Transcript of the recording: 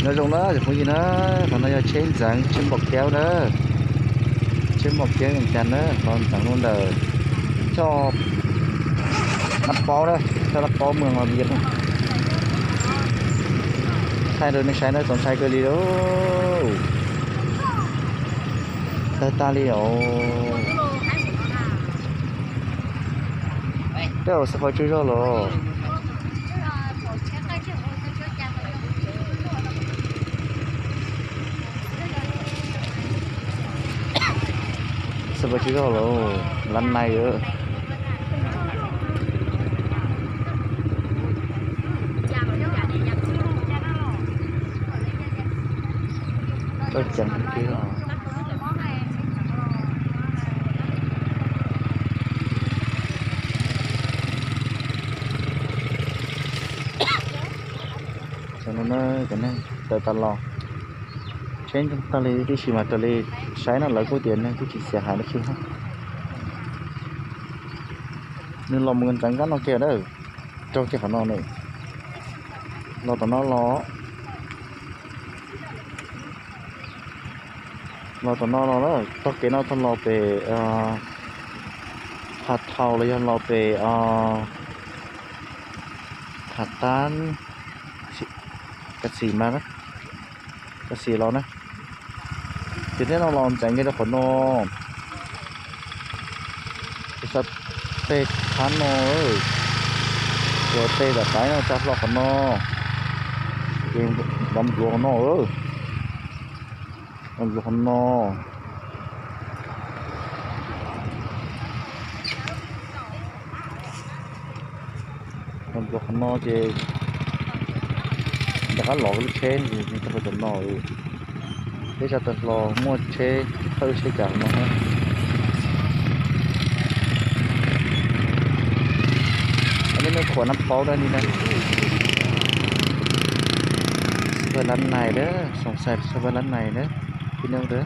Nyob zoo na cov phooj ywg na, qhov no yog tsheb ntxeev, tsheb npau kev na, tsheb npau kev Vias Cas na, los ntxeev rau ntawm choj Nab Paub na, choj Nab Paub moos Los Vias. Thaij rau nej saib na, txaus ntshai kawg li lauj. Tawg tag li os. Tej zaum xab pais tsawg zog los. Xab pais tsawg zog los, lab nais. Tau ceev tiag. Cov no na, cov neeg tawm tas los, tsheb ntog tag li tib si mas raws li saib no lawv kuj tias neeg kuj tsis xia hais dab tsi. Nws los mus ntxeev kab no kiag na, raug kiag qhov no na. Los tom no los, los tom no los na, tog kev no tog los pem Pha Thau los yog los pem Pha Tab, Kav Xim mas, Kav Xim los na. Ces tej no los ntxeev kiag rau qhov no. Tus xav tej thab no, tus tej tom qaib no tsa hlo qhov no, ces npluav qhov no, npluav qhov no. Npluav qhov no ces rov qab los lub tsheb tag rau tom no. Peb sab tawm hlo muaj tsheb thawj lub tsheb cas no. Nej, nej khuam Nab Paub dab li na. Xab pais lab nais dab, xoom xais xab pais lab nais dab, tib neeg dab.